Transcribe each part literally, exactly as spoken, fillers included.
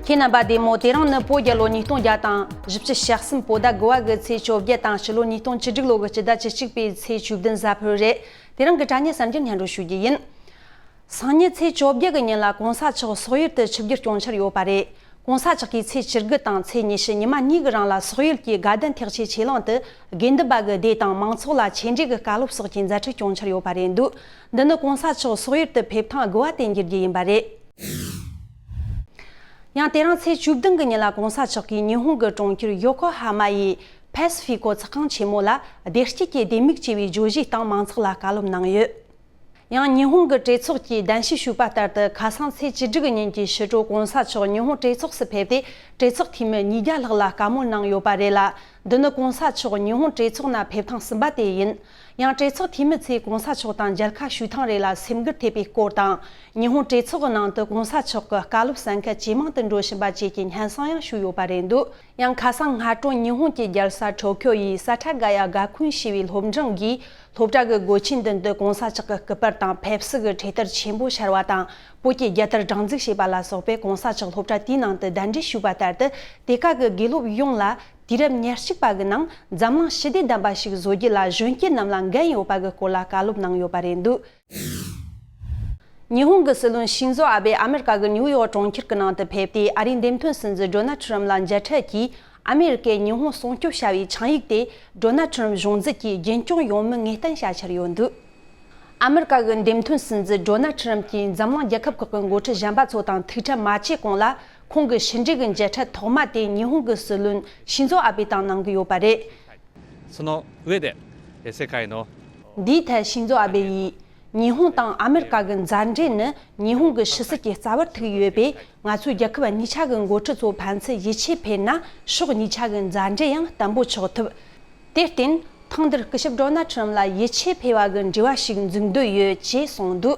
ཁྱེད་རྣམ་པ་བདེ་མོ། དེ་རིང་ནི་བོད་རྒྱལ་ལོ་ཉིས་སྟོང་བརྒྱ་དང་བཞི་བཅུ་ཞེ་གསུམ་བོད་ཟླ་དགུ་བ་གི་ཚེས་བཅོ་བརྒྱད་དང་ཕྱི་ལོ་ཉིས་སྟོང་བཅུ་དྲུག་ལོ་གི་སྤྱི་ཟླ་བཅུ་གཅིག་པའི་ཚེས་བཅུ་བདུན་གཟའ་ཕུར་རེད། དེ་རིང་གི་དྲ་བརྙན་གསར་འགྱུར་སྙན་སྒྲོན་ཞུ་རྒྱུ་ཡིན། སང་ཉིན་ཚེས་བཅོ་བརྒྱད་གི་ཉིན་ལ་གོང་ས་མཆོག་སོག་ཡུལ་དུ་ཆིབས་བསྒྱུར་སྐྱོང་འཆར་ཡོད་པ་རེད། གོང་ས་མཆོག་གིས་ཚེས་བཅུ་དགུ་དང་ཚེས་ཉི་ཤུ་ཉི་མ་གཉིས་ཀྱི་རིང་ལ་སོག་ཡུལ་གྱི་དགའ་ལྡན་ཐེག་ཆེན་ཆོས་གླིང་དུ་དགེ་འདུན་པ་གི་སྡེ་དང་མང་ཚོགས་ལ་ཆེད་འབྲེལ་གྱི་བཀའ་སློབ་སོགས་ཀྱི་མཛད་འཕྲིན་སྐྱོང་འཆར་ཡོད་པ་རེད་འདུག་འདི་ནི་གོང་ས་མཆོག་སོག་ཡུལ་དུ་ཕེབས་ཐེངས་དགུ་བ་དེ་འགྱུར་རྒྱུ་ཡིན་པ་རེད། ཡང་དེ་རིང་ཚེས་བཅུ་བདུན་གྱི་ཉིན་ལ་གོང་ས་མཆོག་གིས་ཉི་ཧོང་གི་གྲོང་ཁྱེར་ཡོ་ཀོ་ཧ་མ་ཡི་ཕེ་སི་ཕི་ཀོ་ཚོགས་ཁང་ཆེན་མོ་ལ་བདེ་སྐྱིད་ཀྱི་ལྡེ་མིག་ཅེས་པའི་བརྗོད་གཞིའི་སྟེང་མང་ཚོགས་ལ་བཀའ་སློབ་གནང་ཡོད། ཡང་ཉི་ཧོང་གི་གྲོས་ཚོགས་ཀྱིས་གདན་ཞུ་ཞུས་པ་ལྟར་དུ། ཁ་སང་ཚེས་བཅུ་དྲུག་ཉིན་གྱི་ཕྱི་དྲོ་གོང་ས་མཆོག་ཉི་ཧོང་གྲོས་ཚོགས་སུ་ཕེབས་ཏེ། གྲོས་ཚོགས་འཐུས་མི་ཉིས་བརྒྱ་ལྷག་ལ་བཀའ་མོལ་གནང་ཡོད་པ་རེད་ལ། འདི་ནི་གོང་ས་མཆོག་ཉི་ཧོང་གྲོས་ཚོགས་ནང་ཕེབས་ཐེངས་གསུམ་པ་དེ་ཡིན། ཡང་གྲོས་ཚོགས་འཐུས་མི་ཚོས་གོང་ས་མཆོག་དང་མཇལ་ཁ་ཞུས་ཐེངས་རེ་ལ་སེམས་འགུལ་ཐེབས་པའི་སྐོར་དང་། ཉི་ཧོང་གྲོས་ཚོགས་ཀྱི་ནང་དུ་གོང་ས་མཆོག་གི་བཀའ་སློབ་གསན་མཁན་ཇེ་མང་དུ་འགྲོ་བཞིན་པ་བཅས་ཀྱི་སྙན་སེང་ཡང་ཞུས་ཡོད་པ་རེད་འདུག་ཡང་ཁ་སང་སྔ་དྲོ་ཉི་ཧོང་གི་རྒྱལ་ས་ཊོ་ཁྱོ་ཡི་ས་ཁྲ་ག་ཡ་ག་ཁུན་ཞེས་པའི་སློབ་འབྲིང་གིས་སློབ་གྲྭ་གི་སྒོ་ཆེན་མདུན་དུ་གོང་ས་མཆོག་གི་སྐུ་པར་དང་ཕེབས་བསུ་གི་འཕྲེད་དར་ཆེན་པོ་ཕྱར་བ་དང་། བོད་ཀྱི་རྒྱལ་དར་སྒྲེང་འཛུགས་བྱས་པ་ལ་སོགས་པས་གོང་ས་མཆོག་སློབ་གྲྭ་དེའི་ནང་དུ་གདན་འདྲེན་ཞུས་པ་ལྟར་དུ། དེ་ག་གི་དགེ་སློབ་ཡོངས་ལ་དུས་རབས་ཉེར་གཅིག་པ་གི་ནང་འཛམ་གླིང་ཞི་བདེ་ལྡན་པ་ཞིག་བཟོ་རྒྱུ་ལ་གཞོན་སྐྱེས་རྣམས་ལ་འགན་ཡོད་པ་གི་སྐོར་ལ་བཀའ་སློབ་གནང་ཡོད་པ་རེད་འདུག་ཉི་ཧོང་གི་སྲིད་བློན་ཤིན་ཛོ་ཨ་བེ་ཨ་མེ་རི་ཀ་གི་ནིའུ་ཡོག་གྲོང་ཁྱེར་གྱི་ནང་དུ་ཕེབས་ཏེ། ཨ་རིའི་འདེམས་ཐོན་སྲིད་འཛིན་ཌོ་ནལ་ཁྲི་རམ་ལ་མཇལ་འཕྲད་ཀྱིས། ཨ་མེ་རི་ཀས་ཉི་ཧོང་སྲུང་སྐྱོབ་བྱ་བའི་ཆིངས་ཡིག་དེ་ཌོ་ནལ་ཁྲི་རམ་གཞུང་འཛིན་གྱིས་རྒྱུན་སྐྱོང་ཡོང་མིན་ངེས་གཏན་བྱ་འཆར་ཡོད་འདུག་ཨ་མེ་རི་ཀ་གི་འདེམས་ཐོན་སྲིད་འཛིན་ཌོ་ནལ་ཁྲི་རམ་གྱིས་འཛམ་གླིང་རྒྱལ་ཁབ་ཁག་གི་འགོ་ཁྲིད་གཞན་པ་ཚོ་དང་ཐུག་འཕྲད་མ་བྱས་གོང་ལ། ཁོང་གི་ཕྱི་འབྲེལ་གྱི་མཇལ་འཕྲད་ཐོག་མ་དེ་ཉི་ཧོང་གི་སྲིད་བློན་ཤིན་ཛོ་ཨ་བེ་དང་གནང་གི་ཡོད་པ་རེད། その上で、え世界の འདིའི་ཐད་ཤིན་ཛོ་ཨ་བེ་ཡིས། ཉི་ཧོང་དང་ཨ་མེ་རི་ཀ་གི་མཛའ་འབྲེལ་ནི་ཉི་ཧོང་གི་ཕྱི་སྲིད་ཀྱི་རྩ་བར་ཐུག་ཡོད་པས། ང་ཚོའི་རྒྱལ་ཁབ་གཉིས་ཆ་གི་འགོ་ཁྲིད་ཚོ་ཕན་ཚུན་ཡིད་ཆེས་འཕེར་ན། ཕྱོགས་གཉིས་ཆ་གི་མཛའ་འབྲེལ་ཡང་བརྟན་པོ་ཆགས་ཐུབ། དེར་བརྟེན། ཐེངས་འདིར་སྐུ་ཞབས་ཌོ་ནལ་ཁྲི་རམ་ལ་ཡིད་ཆེས་འཕེར་བ་གི་འབྲེལ་བ་ཞིག་འཛུགས་འདོད་ཡོད་ཅེས་གསུངས་འདུག་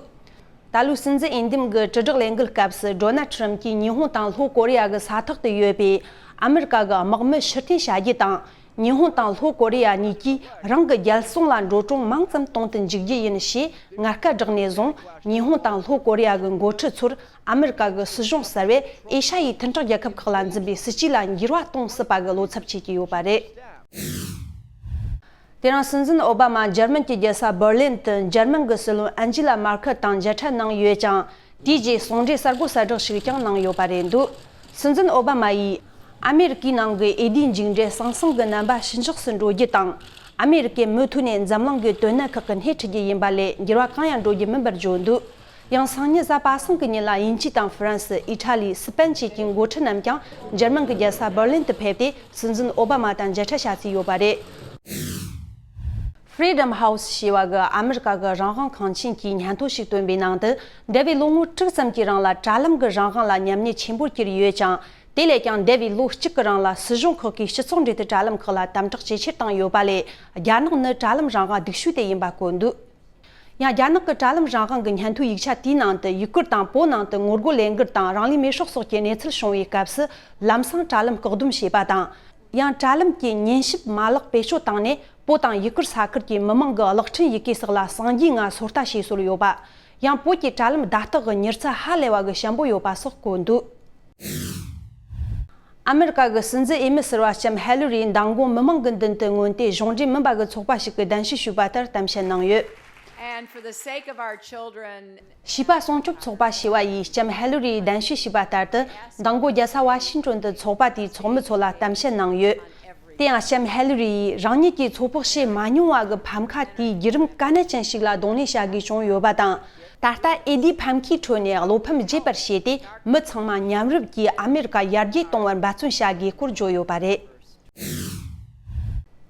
ད་ལོའི་སྲིད་འཛིན་འོས་འདེམས་ཀྱི་དྲིལ་བསྒྲགས་ལས་འགུལ་སྐབས་སུ། ཌོ་ནལ་ཁྲི་རམ་གྱིས་ཉི་ཧོང་དང་ལྷོ་ཀོ་རི་ཡ་གི་ས་ཐོག་ཏུ་ཡོད་པའི་ཨ་མེ་རི་ཀ་གི་དམག་མི་ཕྱིར་འཐེན་བྱ་རྒྱུ་དང་། ཉི་ཧོང་དང་ལྷོ་ཀོ་རི་ཡ་གཉིས་ཀྱིས་རང་གི་རྒྱལ་སྲུང་ལ་འགྲོ་གྲོན་མང་ཙམ་གཏོང་དུ་འཇུག་རྒྱུ་ཡིན་ཞེས་ངར་སྐད་བསྒྲགས་ནས་བཟུང་། ཉི་ཧོང་དང་ལྷོ་ཀོ་རི་ཡ་གི་འགོ་ཁྲིད་ཚོར་ཨ་མེ་རི་ཀ་གི་སྲིད་གཞུང་གསར་བས་ཨེ་ཤ་ཡའི་མཐུན་གྲོགས་རྒྱལ་ཁབ་ཁག་ལ་འཛིན་པའི་སྲིད་ཇུས་ལ་འགྱུར་བ་གཏོང་སྲིད་པ་གི་བློ་འཚབ་བྱེད་ཀྱི་ཡོད་པ་རེད། དེ་རིང་སྲིད་འཛིན་ཨོ་བྷ་མ་འཇར་མན་གྱི་རྒྱལ་ས་འབར་ལིན་དུ་འཇར་མན་གྱི་སྲིད་བློན་ཨན་ཇི་ལ་མར་ཁལ་དང་མཇལ་འཕྲད་གནང་ཡོད་ཅིང་། དེའི་རྗེས་ཟུང་འབྲེལ་གསར་བགོ་གསལ་བསྒྲགས་ཤིག་ཀྱང་གནང་ཡོད་པ་རེད་འདུག་སྲིད་འཛིན་ཨོ་བྷ་མ་ཡིས། ཨ་མེ་རི་ཀའི་ནང་གི་འོས་བསྡུའི་མཇུག་འབྲས་ཟང་ཟིང་གི་རྣམ་པ་ཞི་འཇགས་སུ་འགྲོ་རྒྱུ་དང་། ཨ་མེ་རི་ཀས་མུ་མཐུད་ནས་འཛམ་གླིང་གི་དོན་གནད་ཁག་གི་སྣེ་ཁྲིད་རྒྱུ་ཡིན་པ་ལས་འགྱུར་བ་གང་ཡང་འགྲོ་རྒྱུ་མིན་པར་བརྗོད་འདུག་ཡང་སང་ཉིན་གཟའ་པ་སངས་ཀྱི་ཉིན་ལ་དབྱིན་ཇི་དང་ཧྥ་རན་སི། ཨི་ཊ་ལི། སི་པན་བཅས་ཀྱི་འགོ་ཁྲིད་རྣམས་ཀྱང་འཇར་མན་གྱི་རྒྱལ་ས་འབར་ལིན་དུ་ཕེབས་ཏེ། སྲིད་འཛིན་ཨོ་བྷ་མ་དང་མཇལ་འཕྲད་བྱ་རྩིས་ཡོད་པ་རེད། Freedom House ཞེས་པ་གི་ཨ་མེ་རི་ཀ་གི་རང་དབང་ཁང་ཆེན་གྱིས་སྙན་ཐོ་ཞིག་བཏོན་པའི་ནང་དུ། འདས་པའི་ལོ་ངོ་དྲུག་ཙམ་གྱི་རིང་ལ་དྲ་ལམ་གྱི་རང་དབང་ལ་ཉམས་ཉེས་ཆེན་པོ་བསྐྱུར་ཡོད་ཅིང་། དེ་ལས་ཀྱང་འདས་པའི་ལོ་གཅིག་གི་རིང་ལ་སྲིད་གཞུང་ཁག་གིས་སྤྱི་ཚོགས་འབྲེལ་མཐུད་དྲ་ལམ་ཁག་ལ་དམ་དྲག་ཇེ་ཆེར་བཏང་ཡོད་པ་ལས། རྒྱ་ནག་ནི་དྲ་ལམ་རང་དབང་སྡུག་ཤོས་དེ་ཡིན་པ་བཀོད་འདུག་ཡང་རྒྱ་ནག་གི་དྲ་ལམ་རང་དབང་གི་སྙན་ཐོའི་ཡིག་ཆ་དེའི་ནང་དུ། ཡུ་གུར་དང་བོད་ནང་དུ་ངོ་རྒོལ་ལས་འགུལ་དང་རང་ལུས་མེར་སྲེག་སོགས་ཀྱི་གནས་ཚུལ་བྱུང་བའི་སྐབས་སུ་ལམ་སང་དྲ་ལམ་བཀག་སྡོམ་བྱས་པ་དང་། ཡང་དྲ་ལམ་གྱི་ཉན་ཞིབ་མ་ལག་བེད་སྤྱོད་བཏང་ནས། བོད་དང་ཡུ་གུར་ས་ཁུལ་གྱི་མི་མང་གི་གློག་འཕྲིན་ཡི་གེ་སོགས་ལ་སངས་རྒྱས་ང་སོ་ལྟ་བྱས་སྲོལ་ཡོད་པ། ཡང་བོད་ཀྱི་དྲ་ལམ་བརྡ་རྟགས་ཀྱི་མྱུར་ཚད་ཧ་ལས་པ་གི་ཞན་པོ་ཡོད་པ་སོགས་བཀོད་འདུག་ཨ་མེ་རི་ཀ་གི་སྲིད་འཛིན་འོས་མི་ཟུར་པ་ལྕམ་ཧེ་ལི་རིས་མདང་དགོང་མི་མང་གི་མདུན་དུ་མངོན་ཏེ་གཞུང་འབྲེལ་མིན་པ་གི་ཚོགས་པ་ཞིག་གི་གདན་ཞུ་ཞུས་པ་ལྟར་གཏམ་བཤད་གནང་ཡོད། And for the sake of our children, བྱིས་པ་སྲུང་སྐྱོབ་ཚོགས་པ་ཞེས་པ་ཡིས་ལྕམ་ཧེ་ལི་རིས་གདན་ཞུ་ཞུས་པ་ལྟར་དུ། མདང་དགོང་རྒྱལ་ས་ཝ་ཤིང་ཏོན་དུ་ཚོགས་པ་དེའི་ཚོགས་མི་ཚོ་ལ་གཏམ་བཤད་གནང་ཡོད། དེ་ཡང་ལྕམ་ཧེ་ལི་རི་ཡིས་རང་ཉིད་ཀྱིས་ཚོད་དཔག་བྱེད་མ་མྱོང་བ་གི་ཕམ་ཁ་དེའི་བརྒྱུད་རིམ་དཀའ་གནད་ཅན་ཞིག་ལ་གདོང་ལེན་བྱ་དགོས་བྱུང་ཡོད་པ་དང་། ད་ལྟ་འོས་བསྡུའི་ཕམ་ཁའི་ཁྲོད་ནས་བློ་ཕམ་བརྗེད་པར་བྱས་ཏེ། མི་ཚང་མ་མཉམ་རུབ་ཀྱིས་ཨ་མེ་རི་ཀ་ཡར་རྒྱས་གཏོང་བར་འབད་བརྩོན་བྱ་དགོས་སྐོར་བརྗོད་ཡོད་པ་རེད།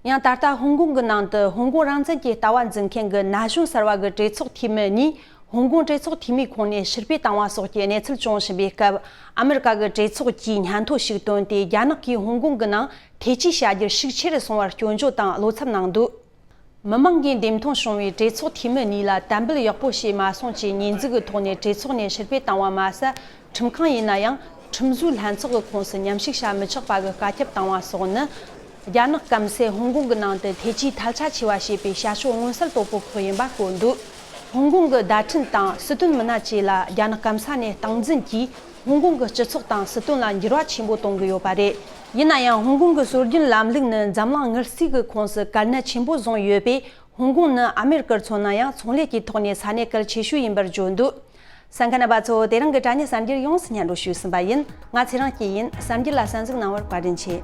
ཡང་ད་ལྟ་ཧོང་ཀོང་གི་ནང་དུ་ཧོང་ཀོང་རང་བཙན་གྱི་ལྟ་བ་འཛིན་མཁན་གྱི་ན་གཞོན་གསར་བ་གི་གྲོས་ཚོགས་འཐུས་མི་གཉིས། ཧོང་ཀོང་གྲོས་ཚོགས་འཐུས་མིའི་ཁོངས་ནས་ཕྱིར་ཕུད་བཏང་བ་སོགས་ཀྱི་གནས་ཚུལ་བྱུང་བཞིན་པའི་སྐབས། ཨ་མེ་རི་ཀ་གི་གྲོས་ཚོགས་ཀྱིས་སྙན་ཐོ་ཞིག་བཏོན་ཏེ། རྒྱ་ནག་གིས་ཧོང་ཀོང་གི་ནང་ཐེ་ཇུས་བྱ་རྒྱུར་ཤུགས་ཆེ་རུ་སོང་བར་སྐྱོན་བརྗོད་དང་བློ་འཚབ་གནང་འདུག་མི་མང་གིས་འདེམས་ཐོན་བྱུང་བའི་གྲོས་ཚོགས་འཐུས་མི་གཉིས་ལ་དད་འབུལ་ཡག་པོ་བྱས་མ་སོང་ཅེས་ཉེས་འཛུགས་ཀྱི་ཐོག་ནས་གྲོས་ཚོགས་ནས་ཕྱིར་ཕུད་བཏང་བ་མ་ཟད། ཁྲིམས་ཁང་ཡིན་ན་ཡང་ཁྲིམས་བཟོའི་ལྷན་ཚོགས་ཀྱི་ཁོངས་སུ་མཉམ་ཞུགས་བྱ་མི་ཆོག་པ་གི་བཀའ་ཁྱབ་བཏང་བ་སོགས་ནི། རྒྱ་ནག་སྐམ་སས་ཧོང་ཀོང་གི་ནང་དུ་ཐེ་ཇུས་ཐལ་ཆ་ཆེ་བ་བྱས་པའི་བྱ་སྤྱོད་མངོན་གསལ་དོད་པོ་ཁག་ཡིན་པ་བཀོད་འདུག་ཧོང་ཀོང་གི་བརྡ་འཕྲིན་དང་སྲིད་དོན་མི་སྣ་བཅས་ལ་རྒྱ་ནག་སྐམ་ས་ནས་སྟངས་འཛིན་གྱིས་ ཧོང་ཀོང་གི་སྤྱི་ཚོགས་དང་སྲིད་དོན་ལ་འགྱུར་བ་ཆེན་པོ་གཏོང་གི་ཡོད་པ་རེད། ཡིན་ན་ཡང་ཧོང་ཀོང་གི་སྲོལ་རྒྱུན་ལམ་ལུགས་ནི་འཛམ་གླིང་དངུལ་རྩིས་ཀྱི་ཁོངས་སུ་གལ་གནད་ཆེན་པོ་བཟུང་ཡོད་པས། ཧོང་ཀོང་ནི་ཨ་མེ་རི་ཀར་མཚོན་ན་ཡང་ཚོང་ལས་ཀྱི་ཐོག་ནས་ས་གནས་གལ་ཆེ་ཤོས་ཡིན་པར་བརྗོད་འདུག་གསན་མཁན་རྣམ་པ་ཚོ། དེ་རིང་གི་དྲ་བརྙན་གསར་འགྱུར་ཡོངས་སུ་སྙན་སྒྲོན་ཞུས་ཟིན་པ་ཡིན། ང་ཚེ་རིང་སྐྱིད་ཡིན། གསར་འགྱུར་ལ་གསན་གཟིགས་གནང་བར་བཀའ་དྲིན་ཆེ།